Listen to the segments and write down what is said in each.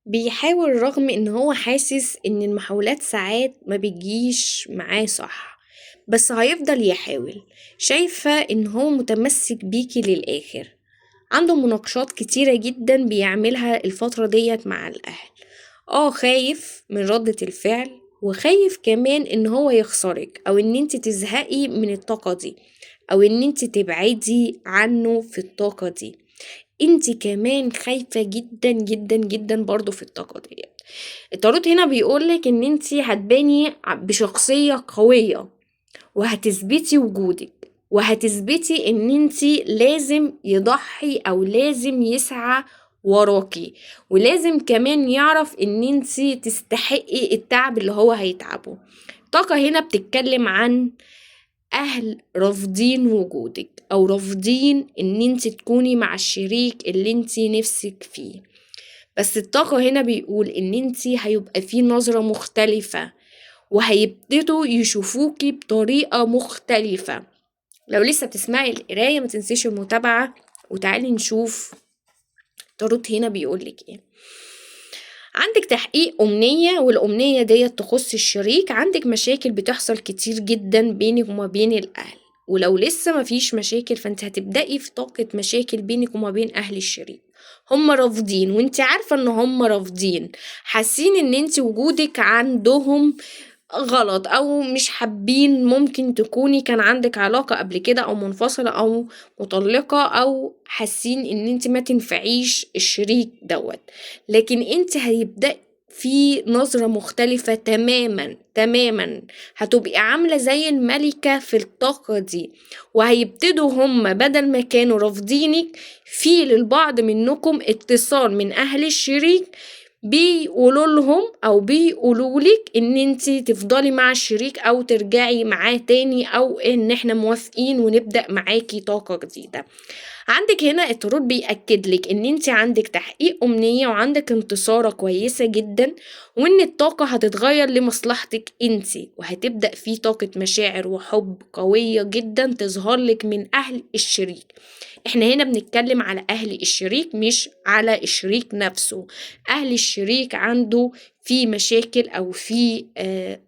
بيحاول رغم ان هو حاسس ان المحاولات ساعات ما بتجيش معاه صح، بس هيفضل يحاول. شايفة ان هو متمسك بيكي للآخر، عنده مناقشات كتيرة جدا بيعملها الفترة ديت مع الأهل. خايف من ردة الفعل، وخايف كمان ان هو يخسرك او ان انت تزهقي من الطاقة دي، او ان انت تبعدي عنه في الطاقة دي. انت كمان خايفة جدا جدا جدا برضو في الطاقة دي. التاروت هنا بيقولك ان انت هتباني بشخصية قوية، وهتثبتي وجودك، وهتثبتي ان انت لازم يضحي او لازم يسعى وراكي، ولازم كمان يعرف ان انت تستحقي التعب اللي هو هيتعبه. الطاقة هنا بتتكلم عن اهل رافضين وجودك، او رافضين ان انت تكوني مع الشريك اللي انت نفسك فيه. بس الطاقة هنا بيقول ان انت هيبقى في نظرة مختلفة، وهيبتدوا يشوفوكي بطريقة مختلفة. لو لسه بتسمعي القراية ما تنسيش المتابعة، وتعالي نشوف التاروت هنا بيقولك ايه. عندك تحقيق أمنية، والأمنية ديت تخص الشريك. عندك مشاكل بتحصل كتير جدا بينك وما بين الأهل، ولو لسه مفيش مشاكل فانت هتبدأي في طاقة مشاكل بينك وما بين أهل الشريك. هم رافضين، وانت عارفة ان هم رافضين، حاسين ان انت وجودك عندهم غلط او مش حابين. ممكن تكوني كان عندك علاقة قبل كده، او منفصلة او مطلقة، او حاسين ان انت ما تنفعيش الشريك دوت. لكن انت هيبدأ في نظرة مختلفة تماما تماما، هتبقي عاملة زي الملكة في الطاقة دي. وهيبتدوا هم بدل ما كانوا رافضينك، في للبعض منكم اتصال من اهل الشريك بيقولوا لهم او بيقولوا لك ان انت تفضلي مع الشريك او ترجعي معاه تاني، او ان احنا موافقين ونبدأ معاكي طاقة جديدة. عندك هنا التاروت بيأكد لك ان انت عندك تحقيق امنية، وعندك انتصارة كويسة جدا، وان الطاقة هتتغير لمصلحتك انت، وهتبدأ في طاقة مشاعر وحب قوية جدا تظهر لك من اهل الشريك. احنا هنا بنتكلم على اهل الشريك مش على الشريك نفسه. اهل الشريك عنده في مشاكل او في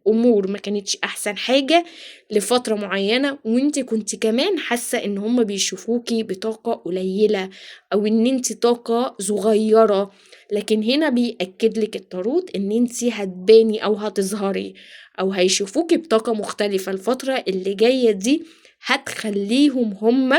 امور ما كانتش احسن حاجة لفترة معينة، وانت كنت كمان حاسة ان هم بيشوفوكي بطاقة قليلة او ان انت طاقة صغيرة. لكن هنا بيأكد لك التاروت ان انت هتباني او هتظهري او هيشوفوكي بطاقة مختلفة الفترة اللي جاية دي، هتخليهم هم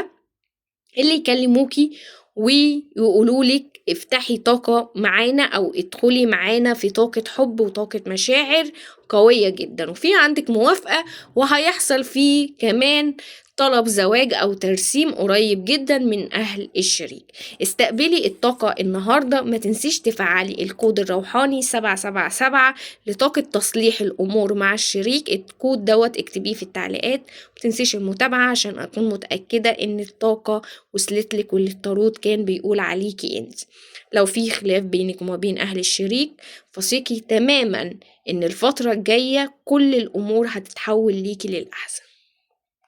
اللي يكلموكي ويقولوا لك افتحي طاقة معانا او ادخلي معانا في طاقة حب وطاقة مشاعر قوية جدا. وفي عندك موافقة، وهيحصل فيه كمان طلب زواج او ترسيم قريب جدا من اهل الشريك. استقبلي الطاقة النهاردة، ما تنسيش تفعلي الكود الروحاني 777 لطاقة تصليح الامور مع الشريك. الكود دوت اكتبيه في التعليقات، ما تنسيش المتابعة عشان اكون متأكدة ان الطاقة وصلت لك واللي التاروت كان بيقول عليكي انت. لو في خلاف بينك وما بين اهل الشريك فثقي تماما ان الفترة الجاية كل الامور هتتحول ليكي للاحسن.